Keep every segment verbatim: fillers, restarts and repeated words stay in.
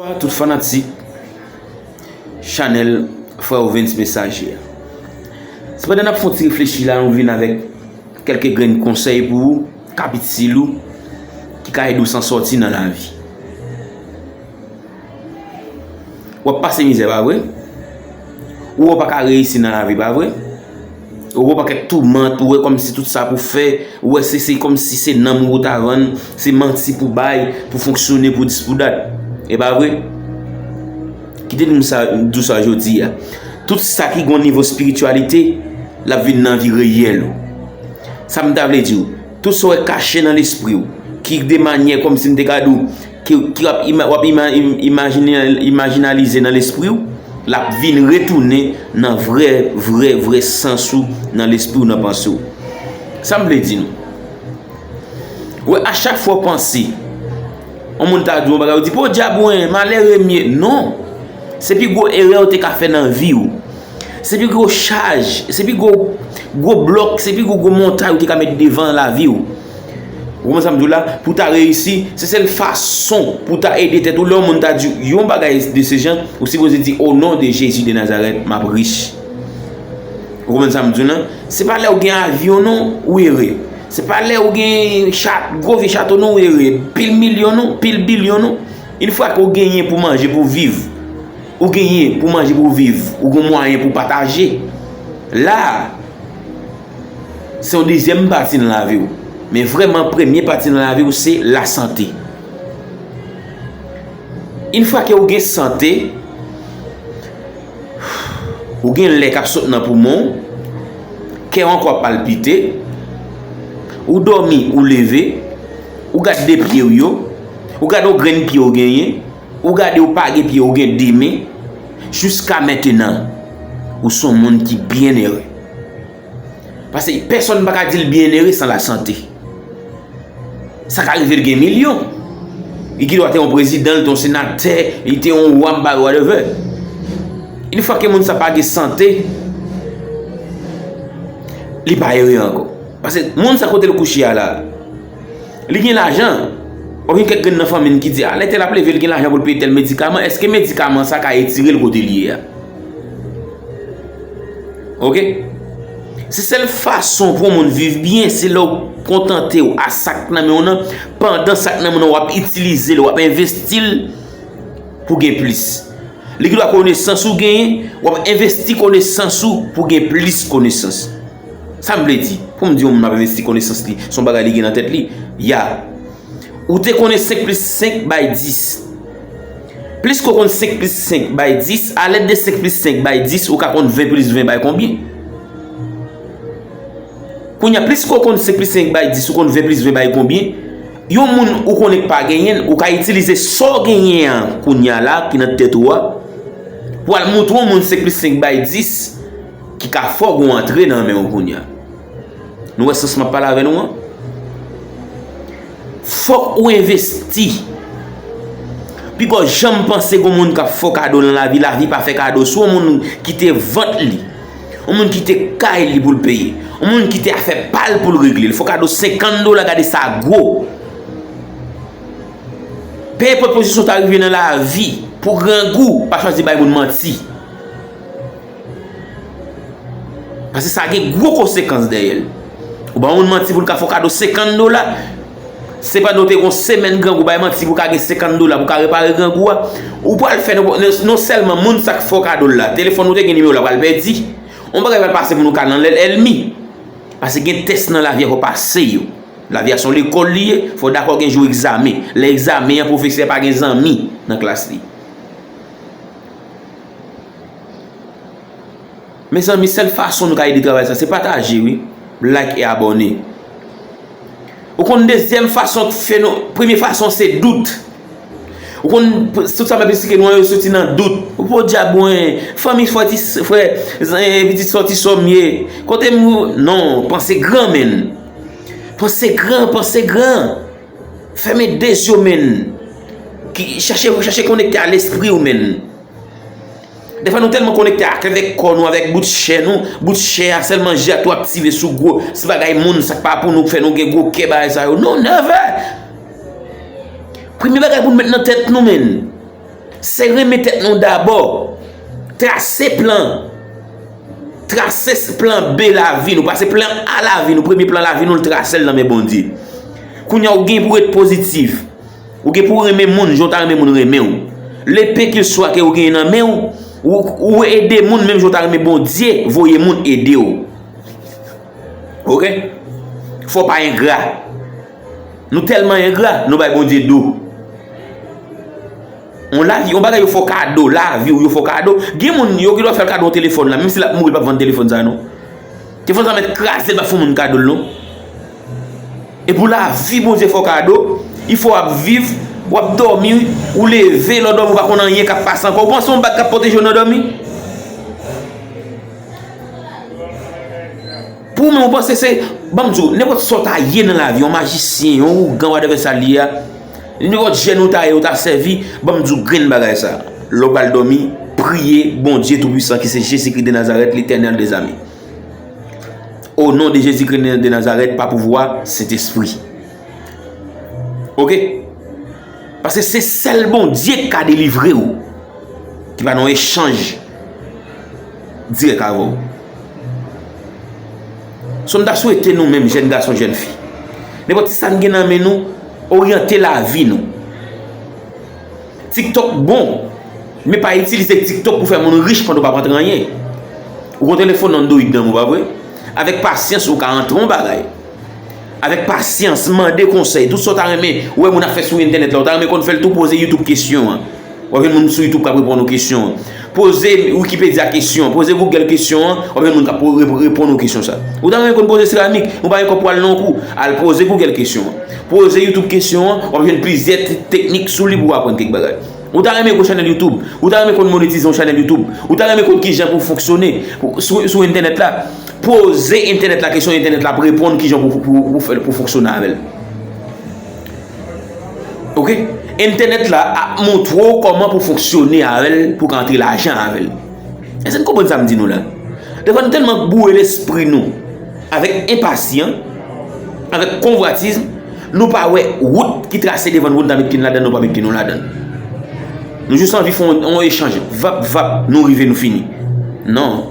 Bonswa tout fanatik chanèl frè Ovens Mesaje a. Se pandan n ap fè yon ti reflechi la, nou vin avèk kèlke grenn konsèy pou ou, k ap itil ou, ki ka ede w san sòti nan lavi. W ap pase mizè, pa vre? Ou wè w pa ka reyisi nan lavi, pa vre? Ou wè w pa kèk toumant, ou wè kòmsi tout sa pou fè, ou wè se, se kòmsi se nanm ou ta vann, se manti pou bay, pou fonksyone, pou dis pou dat. E pa vre? Kite nou sa, di w sa jodi a. Tout sa ki gon nivo espirityalite, l ap vin nan vi reyèl ou. Sa m ta vle di w, tout sa w wè kache nan lespri w, ki de manyè kòmsi m te ka di w, ki, ki w ap ima-, w ap ima-, im-, imajine, imajinalize nan lespri w, l ap vin retounen nan vrè, vrè, vrè sans ou, nan lespri w, nan panse w. Sa m vle di nou? Wè, a chak fwa w panse, yon moun ta di w yon bagay, ou di, "Podyab, wen, malere m ye." Non! Se pi gwo erè w te ka fè nan vi w. Se pi gwo chaj, se pi gwo, gwo blòk, se pi gwo, gwo montay ou te ka met devan lavi w. Ou konprann sa m di w la? Pou w ta reyisi, se sèl fason pou w ta ede tèt ou. Lè yon moun ta di w yon bagay de se jan, ou sipoze di, "O non de Jezi de Nazarèt, m ap rich." Ou konprann sa m di w la? Se pa lè w gen avyon non, ou ere. Se pa lè w gen cha-, gwo vye chato non, ou ere. Pil milyon non, pil bilyon non. Yon fwa ke w genyen pou manje, pou viv, ou genyen pou manje, pou viv, ou gen mwayen pou pataje. La, se yon dezyèm pati nan lavi w. Men vrèman, premye pati nan lavi w, se lasante. Yon fwa ke ou gen sante, ou gen lè k ap sot nan poumon w, kè w ankò ap palpite, ou dòmi, ou leve, ou gad de pye w yo, ou gad yon grenn pye w genyen, ou gade ou pa gen pye, ou gen de men, jiska mentenan, ou se yon moun ki byenere. Paske pèsonn pa ka di l byenere san lasante. Sa ka rive l gen milyon. Li gen dwa te yon prezidan, li te yon senatè, li te yon wa, m pa whatever. Yon fwa ke moun sa pa gen sante, li pa ere ankò. Paske moun sa kote l kouche a la, li gen lajan. W ap gen kèk grenn nan fanmi n ki di, "A, lè tèl ap leve, li gen lajan pou l peye tèl medikaman." Èske medikaman sa ka etire l kote l ye a? Oke? Se sèl fason pou yon moun viv byen, se lè w kontante w a sa k nan men w nan, pandan sa k nan men w nan, w ap itilize l, w ap envesti l pou gen plis. Li gen dwa konesans ou genyen, w ap envesti konesans ou pou gen plis konesans. Sa m vle di, pou m di yon moun m ap envesti konesans li, se yon bagay li gen nan tèt li, ya. Ou te konnen senk plis senk bay dis. Plis ke w konn senk plis senk bay dis, a lèd de senk plis senk bay dis, ou ka konn ven plis ven bay konbyen? Kounye a, plis ke w konn senk plis senk bay dis, ou konn ven plis ven bay konbyen? Yon moun ou konnen k pa genyen l, ou ka itilize sa w genyen an kounye a la, ki nan tèt ou a, pou al montre yon moun senk plis senk bay dis, ki ka fè w gon antre nan men w kounye a. Nou wè sans m ap pale avè nou an? Fòk ou envesti. Piga w janm panse gon moun k ap fè w kado nan lavi, lavi pa fè kado. Si yon moun kite vant li, yon moun kite kay li pou l peye, yon moun kite afè pa l pou l regle, l fè w kado senkant dola, gade sa gwo. Penenpòt pozisyon w ta rive nan lavi, pou grangou, pa chwazi bay moun manti. Paske sa gen gwo konsekans dèyè l. Ou ba yon moun manti pou l ka fè w kado senkant dola. Se pandan w te gon semèn grangou bay manti pou w ka gen senkant dola pou w ka repare grangou a. Ou pral fè non, non sèlman moun sa k fè w kado l la, telefòn ou te gen nimewo l la pral pèdi. Yon bagay pral pase pou nou ka nan lè ènmi. Paske gen tès nan lavi a fò w pase yo. Lavi a se yon lekòl li ye, fò w dakò gen jou egzamen. Lè egzamen an, pwofesè pa gen zanmi nan klas li. Mezanmi, sèl fason nou ka ede travay sa, se pataje, wi. Like e abòne. Ou konn dezyèm fason k fè nou, premye fason se dout. Ou konn, tout sa m ap esplike nou an, yo soti nan dout. Ou podyab, wen, fanmi, frè, ti, frè, zan-, pitit sòti sò m ye. Kote m, non, panse gran, menn. Panse gran, panse gran. Fèmen de zye w, menn. Ki, chache, chache konekte a lespri w, menn. Defwa nou tèlman konekte ak, avèk kò nou, avèk bout chè nou, bout chè a, sèlman je a tou aktive sou gwo, se bagay moun, sa k pa pou nou, k fè nou gen gwo kè, bagay sa yo. Non, never! Premye bagay pou nou met nan tèt nou, menn. Se renmen tèt nou dabò. Trase plan. Trase s- plan B lavi nou. Pase plan A lavi nou. Premye plan lavi nou, l trase l nan men Bondye. Kounye a, ou gen pou ret pozitif. Ou gen pou renmen moun, jan w ta renmen moun renmen w. Lepe ke swa ke ou gen nan men w, ou, ou ede moun menm jan w ta renmen Bondye voye moun ede w. Oke? Fò w pa engra. Nou tèlman engra, nou bay Bondye do. On lavi, on bagay yo fè w kado, lavi w yo fè w kado. Gen moun, yo gen dwa fè l kado yon telefòn la, menm si l ap mouri, l p ap vann telefòn sa a non. Telefòn sa a mèt kraze, l p ap fè moun kado l non. E pou lavi Bondye fè w kado, il fò w ap viv, w ap dòmi, ou leve, lè w dòmi, ou pa konn anyen k ap pase ankò. Ou panse yon bag k ap pwoteje w nan dòmi? Pou ou menm, ou panse se, ban m di w, nenpòt sa w ta ye nan lavi, yon majisyen, yon ougan, whatever sa l ye a, nenpòt jèn ou ta ye, ou ta sèvi, ban m di w grenn bagay sa. Lè w pral dòmi, priye Bondye Toupwisan ki se Jezikri de Nazarèt, Letènèl dèzame. O non de Jezikri de Nazarèt, pa pouvwa Sentespri. Oke? Paske se sèl Bondye k ka delivre w, ki pa nan yon echanj dirèk avè w. So, m ta swete nou menm, jèn gason, jèn fi, nenpòt ti sa n gen nan men nou, oryante lavi nou. TikTok bon, men pa itilize TikTok pou fè moun rich pandan w p ap antre anyen. Ou gon telefòn Android nan men w, pa vre? Avèk pasyans, ou ka antre yon bagay. Avèk pasyans, mande konsèy. Tout sa w ta renmen wè moun ap fè sou entènèt la, ou ta renmen konn fè l tou, poze YouTube kesyon an. W ap jwenn moun sou YouTube k ap reponn ou kesyon an. Poze Wikipedia kesyon an, poze Google kesyon an, w ap jwenn moun k ap re- re- reponn ou kesyon sa. Ou ta renmen konn poze seramik, ou pa gen kòb pou al nan yon kou, al poze Google kesyon an. Poze YouTube kesyon an, w ap jwenn plizyè te- teknik sou li pou w aprann kèk bagay. Ou ta renmen gwo chanèl YouTube, ou ta renmen konn monetize yon chanèl YouTube, ou ta renmen konn kijan pou fonksyone pou- sou, sou entènèt la. Poze entènèt la kesyon, entènèt la ap reponn kijan pou, pou, pou, fè- pou fonksyone avè l. Oke? Entènèt la ap montre w kòman pou fonksyone avè l, pou w ka antre lajan avè l. Èske n konprann sa m di nou la? Defwa nou tèlman boure lespri nou avèk enpasyan, avèk konvwatis, nou pa wè wout ki trase devan nou pou n ta met pye n ladan l, nou pa met pye nou ladan l. Nou jis anvi fè yon, yon echanj, vap, vap, nou rive, nou fini. Non.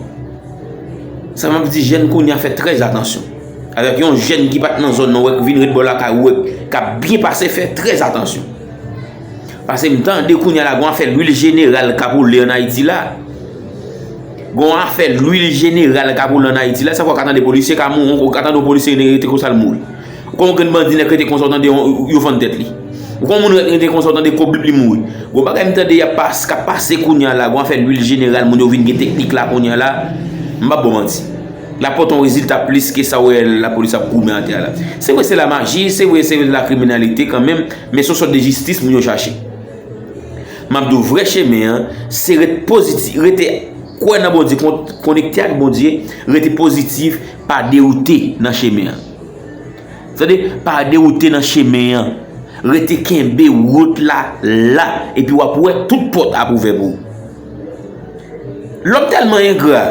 Sa m ap di jèn kounye a, fè trè atansyon. Avèk yon jèn ki pa t nan zòn nan, ou wè k vin ret bò lakay ou, wè k ap byen pase, fè trè atansyon. Paske m tande kounye a la, gon afè lwil jeneral k ap woule ann Ayiti la. Gon afè lwil jeneral k ap woule ann Ayiti la. Sa fè w ka tande polisye ka mouri, ou ka tande yon polisye rete konsa l mouri. Ou konn yon grenn bandi nèk rete konsa, w tande yon- yo vann tèt li. Ou konn moun rete konsa, w tande kobib li mouri. Gon bagay m tande y ap pas- k ap pase kounye a la, gon afè lwil jeneral, moun yo vin gen teknik la kounye a la. M p ap ba w manti. L ap pote yon rezilta plis ke sa w wè lapolis ap goumen atè a la. Se vre se lamaji, se vre se lakriminalite kanmenm, men se yon sòt de jistis moun yo chache. M ap di w vrè chemen an, se ret pozitif, rete kwè nan Bondye, kon- konekte ak Bondye, rete pozitif, pa dewoute nan chemen an. Tande, pa dewoute nan chemen an. Rete kenbe wout la, la, epi w ap wè tout pòt ap ouvè pou ou. Lòm tèlman engra.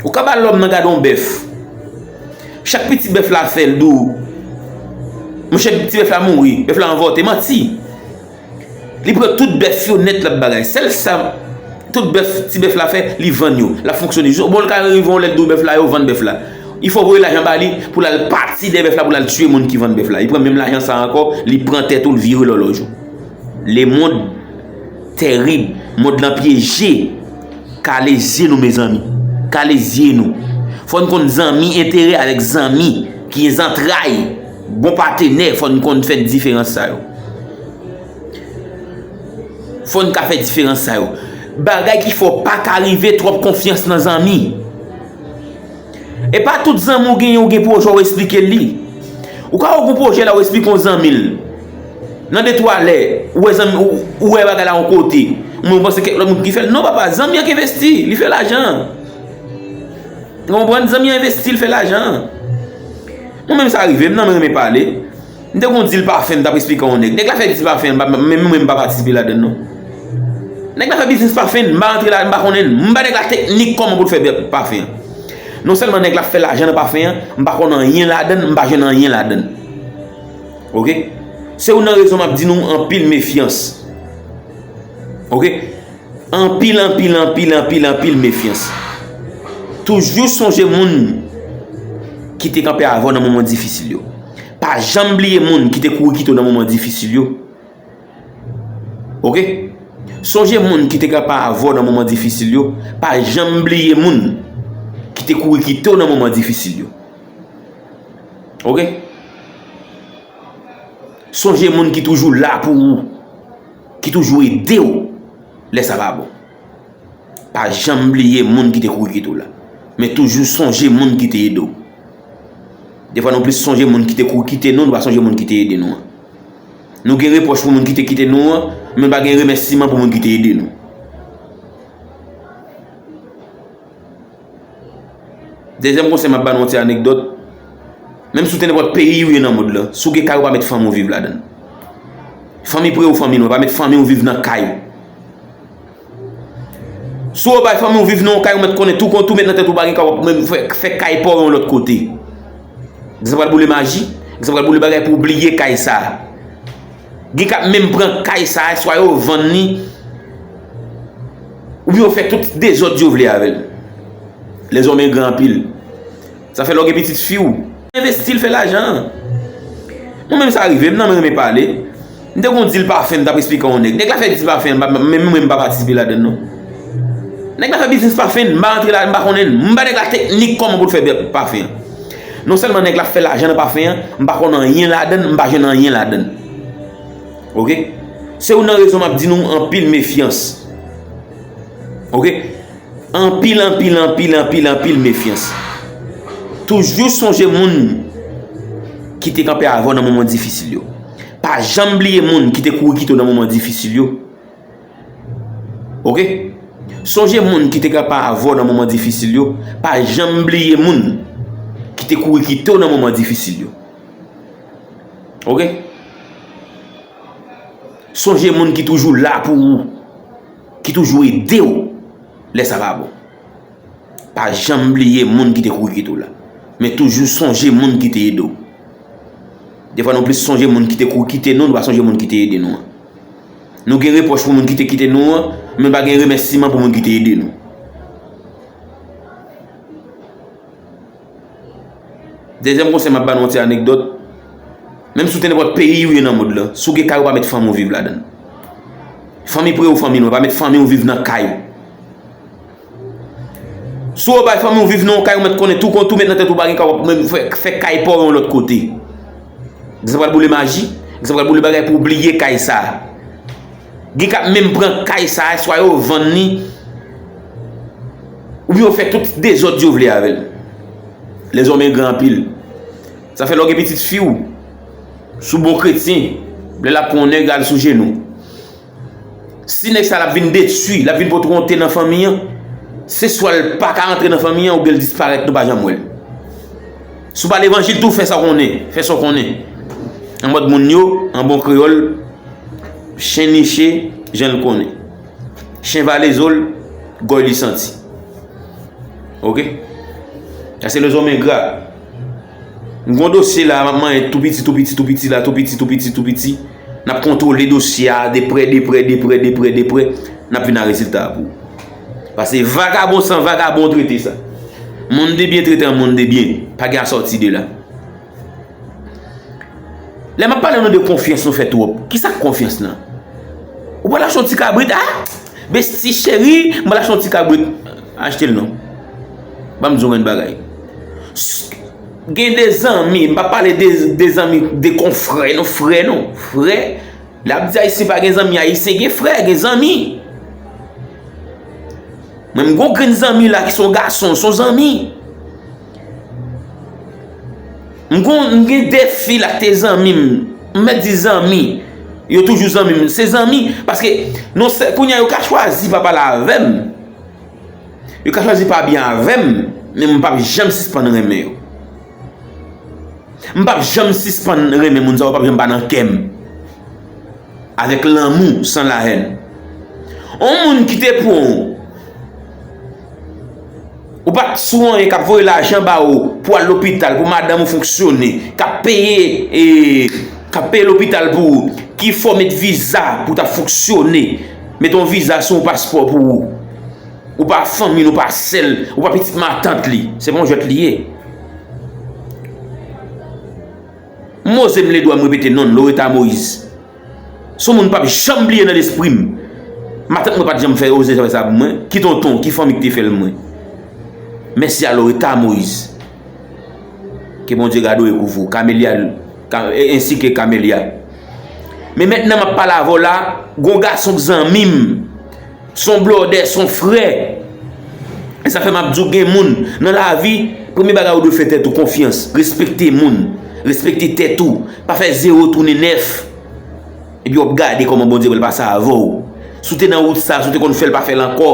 Ou ka ba lòm nan gade yon bèf. Chak piti bèf la fè, l di w, monchè, ti bèf la mouri, bèf la anvòte. Manti. Li pran tout bèf yo nèt, l ap bagay. Sèl sa tout bèf, ti bèf la fè, li vann yo. L ap fonksyone. Jis, bon, l ka rive yon lè, l di w bèf la, yo vann bèf la. Li fè w voye lajan ba li pou l al pati dèyè bèf la, pou l al tiye moun ki vann bèf la. Li pran menm lajan sa a ankò, li pran tèt ou, l vire lòlòj ou. Lemonn tèrib, mond lan pyeje. Kale zye nou, mezanmi. Kale zye nou. Fò n konn zanmi enterè avèk zanmi ki gen zantray, bon patenè, fò n konn fè diferans sa yo. Fò n ka fè diferans sa yo. Bagay ki fè w pa ka rive twòp konfyans nan zanmi. E pa tout zanmi w genyen, ou gen pwojè w esplike l li. Ou ka wè w gon pwojè la, ou esplike yon zanmi l. Nan de twa lè, ou wè zanmi, ou, ou wè bagay la yon kote. Ou menm ou panse kèk lòt moun ki fè l. Non, papa, zanmi an k envesti, li fè lajan. Ou konprann? Zanmi an envesti, l fè lajan. Mwen menm sa rive m, nan mwen renmen pale. M te gon dil pafen, m t ap esplike yon nèg. Nèg la fè dil pafen, m pa- men mwen m pa patisipe ladan l non. Nèg la fè biznis pafen, m pa rantre la, m pa konnen l. M ba nèg la teknik kòman pou l fè bè- pafen. Non sèlman nèg la fè lajan nan pafen an, m pa konn anyen ladan l, m pa jwenn anyen ladan l. Oke? Se youn nan rezon m ap di nou anpil mefyans. Ok? Anpil, anpil, anpil, anpil, anpil mefyans. Toujou sonje moun ki te kanpe avè w nan moman difisil yo. Pa janm bliye moun ki te kouri kite w nan moman difisil yo. Ok? Sonje moun ki te kanpe avè w nan moman difisil yo. Pa janm bliye moun ki te kouri kite w nan moman difisil yo. Ok? Sonje moun ki toujou la pou ou, ki toujou ede w lè sa pa bon. Pa janm bliye moun ki te kouri kite w la. Men toujou sonje moun ki te ede w. Defwa nou plis sonje moun ki te kouri kite nou, nou pa sonje moun ki te ede nou an. Nou gen repwòch pou moun ki te kite nou an, men nou pa gen remèsiman pou moun ki te ede nou. Dezyèm konsèy m ap ba nou yon ti anekdòt. Menm si w te nenpòt peyi ou ye nan mond lan, si w gen kay ou pa met fanmi w viv ladan l. Fanmi pre ou fanmi lwen, pa met fanmi w viv nan kay ou. Si w bay fanmi w viv nan yon kay, ou mèt konnen tou kon tou met nan tèt ou pa gen kay, w ap menm fè, fè kay pa w yon lòt kote. Gen sa pral boule maji, gen sa pral boule bagay pou w bliye kay sa. Gen k ap menm pran kay sa, swa yo vann li, oubyen yo fè tout dezòd yo vle avè l. Lèzòm engra anpil. Sa fè lè w gen pitit fi w, envesti l, fè lajan. Mwen menm sa rive m, nan mwen renmen pale. M te gon dil pafen, m t ap esplike yon nèg. Nèg la fè dil pafen, m pa, menm mwen m pa patisipe ladan l non. Nèg la fè biznis pafen, m pa rantre la, m pa konnen l. M ba nèg la teknik kòman pou l fè bè-, pafen an. Non sèlman nèg la fè lajan nan pafen an, m pa konn anyen ladan l, m pa jwenn anyen ladan l. Ok? Se youn nan rezon m ap di nou anpil mefyans. Ok? Anpil, anpil, anpil, anpil, anpil mefyans. Toujou sonje moun ki te kanpe avè w nan moman difisil yo. Pa janm bliye moun ki te kouri kite w nan moman difisil yo. Ok? Sonje moun ki te kanpe avè w nan moman difisil yo. Pa janm bliye moun ki te kouri kite w nan moman difisil yo. Ok? Sonje moun ki toujou la pou ou, ki toujou ede w lè sa pa bon. Pa janm bliye moun ki te kouri kite w la. Men toujou sonje moun ki te ede w. Defwa nou plis sonje moun ki te kouri kite nou, nou pa sonje moun ki te ede nou an. Nou gen repwòch pou moun ki te kite nou an, men nou pa gen remèsiman pou moun ki te ede nou. Dezyèm konsèy m ap ba nou yon ti anekdòt. Menm si w te nenpòt peyi ou ye nan mond lan, si w gen kay ou pa met fanmi w viv ladan l. Fanmi pre ou fanmi lwen, pa met fanmi w viv nan kay ou. Si w bay fanmi w viv nan yon kay, ou mèt konnen tou kon tou met nan tèt ou pa gen kay, w ap menm fè, fè kay pa w yon lòt kote. Gen sa pral boule maji, gen sa pral boule bagay pou w bliye kay sa. Gen k ap menm pran kay sa, swa yo vann li, oubyen yo fè tout dezòd yo vle avè l. Lèzòm engra anpil. Sa fè lè w gen pitit fi w, si w bon kretyen, lè l ap pran yon nèg, al sou jenou. Si nèg sa l ap vin detwi, l ap vin pote yon te nan fanmi an, se swa l pa ka rantre nan fanmi an oubyen l disparèt, nou pa janm wè l. Si w pa levanjil tou, fè sa w konnen, fè sa w konnen. An mòd moun yo, an bon kreyòl, chen niche, jan l konnen. Chen vale zo l, gòy li santi. Ok? Sa se lèzòm engra. M gon dosye la, m ap manyen tou piti, tou piti, tou piti la, tou piti, tou piti, tou piti. N ap kontwole dosye a de prè, de prè, de prè, de prè, de prè. N ap vin a rezilta a pou ou. Paske vagabon san vagabon trete sa. Moun de byen trete an moun de byen. Pa gen a sòti de la. Lè m ap pale nou de konfyans nou fè twòp. Kisa k konfyans lan? Ou pral achte yon ti kabrit, ah! Besti cheri, m pral achte yon ti kabrit. Achte l non. Ban m di w yon bagay. S-, gen de zanmi, m pa pale de, de zanmi, de konfrè, non, frè, non. Frè, lè ap di ayisyen pa gen zanmi, ayisyen gen frè, gen zanmi. Mwen, m gon grenn zanmi la ki se yon gason, se yon zanmi. M gon, m gen de fi la ki te zanmi m. M mèt di zanmi. Yo toujou zanmi m. Se zanmi. Paske, non, se, kounye a, yo ka chwazi pa pale avè m. Yo ka chwazi pa byen avè m. Men m p ap janm sispann renmen yo. M p ap janm sispann renmen moun sa yo, p ap janm pa nan kè m. Avèk lanmou, san lahèn. On moun ki te pran w, ou pa t sou anyen, k ap voye lajan ba ou pou al lopital, pou madanm ou fonksyone, k ap peye, e, k ap peye lopital pou ou, ki fè w met viza pou w ta fonksyone, Mete yon viza sou yon paspò pou ou. Ou pa fanmi l, ou pa sè l, ou pa pitit matant li. Se pa yon jwèt li ye. M oze m ledwa m repete non l, Loretta Moïse. Se yon moun m p ap janm bliye nan lespri m. Matant mwen pa t janm fè, oze fè sa pou mwen. Ki tonton, ki fanmi ki te fè l mwen. Mèsi a Loretta Moïse. Ke Bondye gade w e kouvri w. Camelia, Ka- e- ensi ke Camelia. Men mentnan m ap pale avè w la, gon gason k zanmi m. Se yon blòdè, se yon frè. E sa fè m ap di w gen moun nan lavi, premye bagay ou dwe fè tèt ou konfyans, respekte moun, respekte tèt ou, pa fè zewo tounen nèf. Epi w ap gade kòman Bondye pral pase avè w. Si w te nan wout sa, si w te konn fè l, pa fè l ankò.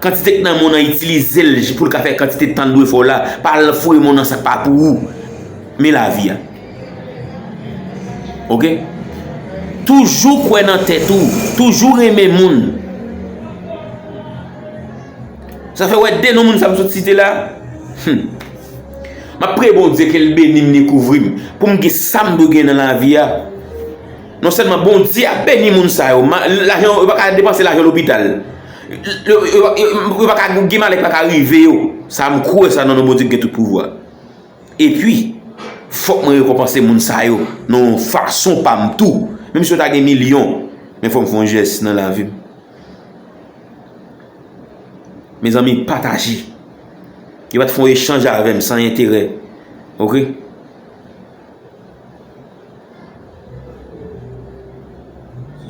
Kantite k nan mond nan itilize l pou l ka fè kantite tan l dwe fè w la, pa al foure mond nan sa k pa pou ou. Men lavi a. Oke? Toujou kwè nan tèt ou, toujou renmen moun. Sa fè w wè de non moun sa m sot site la. Hmm. M ap priye Bondye ke l beni m, li kouvri m, pou m gen sa m dwe gen nan lavi a. Non sèlman Bondye ap beni moun sa yo, ma- lajan, yo pa ka depanse lajan lopital. Yo, yo, yo, yo pa ka gen malè ki pa ka rive yo. Sa m kwè sa nan non Bondye ki gen tout pouvwa. Epi, fòk mwen rekonpanse moun sa yo nan yon fason pa m tou. Menm si yo ta gen milyon, men fò m fè yon jès nan lavi m. Mezanmi, pataje. Yo pa t fè yon echanj avè m san enterè. Oke?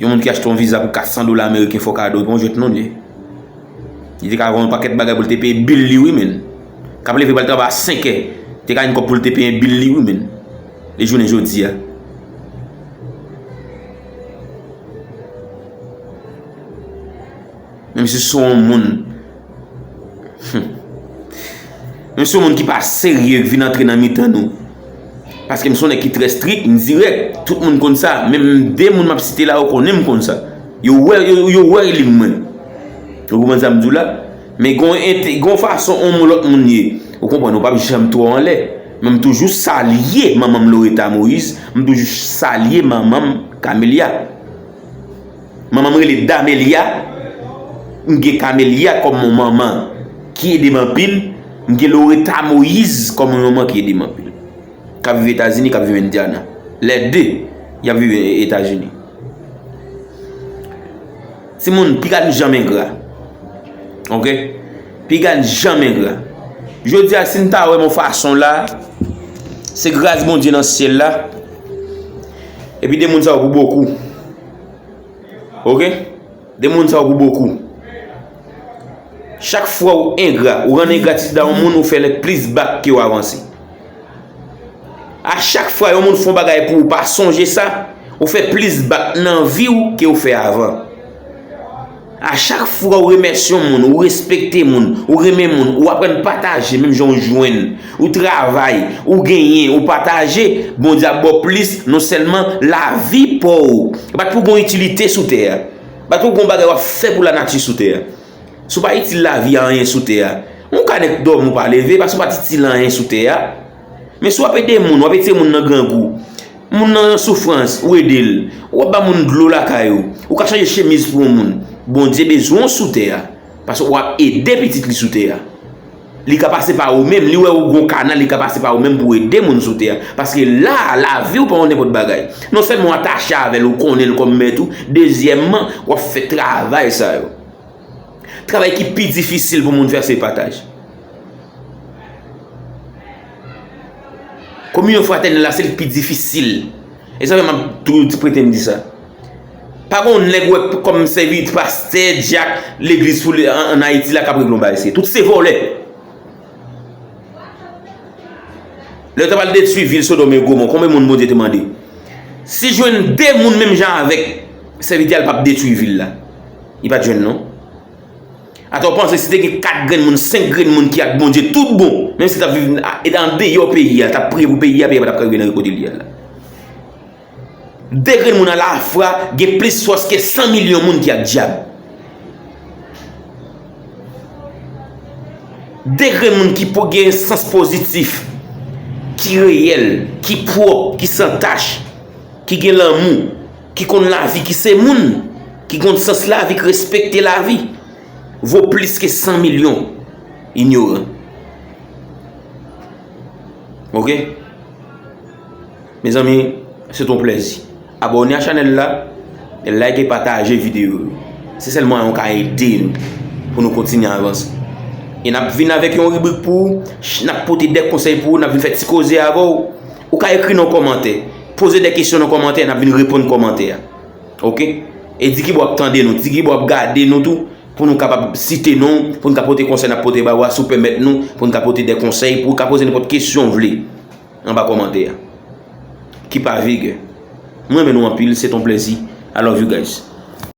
Yon moun ki achte yon viza pou kat san dola ameriken fò kado, li pa yon jwèt non li ye. Li te ka vann yon pakèt bagay pou l te peye bil li wi, men. K ap leve pral travay a senk è, te ka jwenn kòb pou l te peye bil li wi, men. E jounen jodi a. Menm si se yon moun Hmm. Men se yon moun ki pa serye k vin antre nan mitan nou. Paske m se yon nèg ki trè strik, m dirèk. Tout moun konn sa. Menm de moun m ap site la, yo konnen m konn sa. Yo wè, yo, yo wè li mwen. Ou konprann sa m di w la? Men gon ente- gon fason yon moun lòt moun ye. Ou konprann, ou p ap janm twò anlè. Men m toujou salye manman m Loretta Moïse, m toujou salye manman m Camelia. Manman m rele Damelia. M gen Camelia kòm yon manman ki ede m anpil. M gen Loretta Moïse kòm yon manman ki ede m anpil. K ap viv Etazini, k ap viv Indiana. Lè de, y ap viv Etazini. Timoun, piga n janm engra. Oke? Piga n janm engra. Jodi a, si n ta wè m yon fason la, se gras Bondye nan syèl la. Epi de moun sa yo pou bokou. Oke? De moun sa yo pou bokou. Chak fwa ou engra, ou rann engratitid a yon moun, ou fè l plis bak ke w avanse. A chak fwa yon moun fè yon bagay pou ou, pa sonje sa, ou fè plis bak nan vi w ke ou fè avan. A chak fwa ou remèsye yon moun, ou respekte moun, ou renmen moun, ou aprann pataje menm jan w jwenn, ou travay, ou genyen, ou pataje, Bondye ap ba w plis, non sèlman lavi pa w. Pa t pou gon itilite sou tè a. Pa t pou gon bagay w ap fè pou lanati sou tè a. Si w pa itil lavi a anyen sou tè a, yon kanèk dòmi ou pa leve, paske w pa t itil anyen sou tè a. Men si w ap ede moun, w ap retire moun nan grangou, moun nan soufrans, ou ede l. W ap ba moun dlo lakay ou. Ou ka chanje chemiz pou yon moun. Bondye bezwen w sou tè a. Paske w ap ede pitit li sou tè a. Li ka pase pa ou menm, li wè ou gon kanal, li ka pase pa ou menm pou ede moun sou tè a. Paske la, lavi w pa yon nenpòt bagay. Non sèlman w atache avè l, ou konnen l kòm mèt ou, dezyèmman, w ap fè travay sa yo. Travay ki pi difisil pou moun fè se pataj. Kominyon fratènèl la se l k pi difisil. E sa fè m ap toujou di, prete m di sa. Pa gon nèg wè kòm sèvi pastè, dyak, legliz pou li an, an Ayiti la k ap regle yon bagay serye. Tout se vòlè. Lè yo t ap al detwi vil Sodòm e Gomò, konbyen moun Bondye te mande? Si jwenn de moun menm jan avèk sèvitè a, l p ap detwi vil la. Li pa t jwenn non. Atò w panse si te gen kat grenn moun, senk grenn moun ki ak Bondye tout bon, menm si t ap viv a- andeyò peyi a, t ap priye pou peyi a, peyi a pa t ap ka rive nan kote l ye a la. De grenn moun alafwa gen plis fòs ke san milyon moun ki ak dyab. De grenn moun ki po- gen sans pozitif, ki reyèl, ki pwòp, ki san tach, ki gen lanmou, ki konn lavi, ki se moun. ki konn sans lavi, ki respekte lavi, vo plis ke san milyon inyoran. Ok? Mezanmi, se ton plèzi. Abòne a chanèl la, like e pataje videyo yo. Se sèl mwayen ou ka ede nou pou nou kontinye avanse. E n ap vin avèk yon ribrik pou ou, n ap pote de konsèy pou ou, n ap vin fè ti koze avè w. Ou ka ekri nan kòmantè, poze de kesyon nan kòmantè, n ap vin reponn kòmantè a. Ok? E di ki bò ap tande nou, di ki bò ap gade nou tou, pou nou kapab site non, pou nou ka pote konsèy n ap pote ba ou a, si w pèmèt nou, pou nou ka pote de konsèy, pou w ka poze nenpòt kesyon w vle anba kòmantè a. Keep a vigor. Mwen renmen nou anpil, se ton plèzi. I love you guys.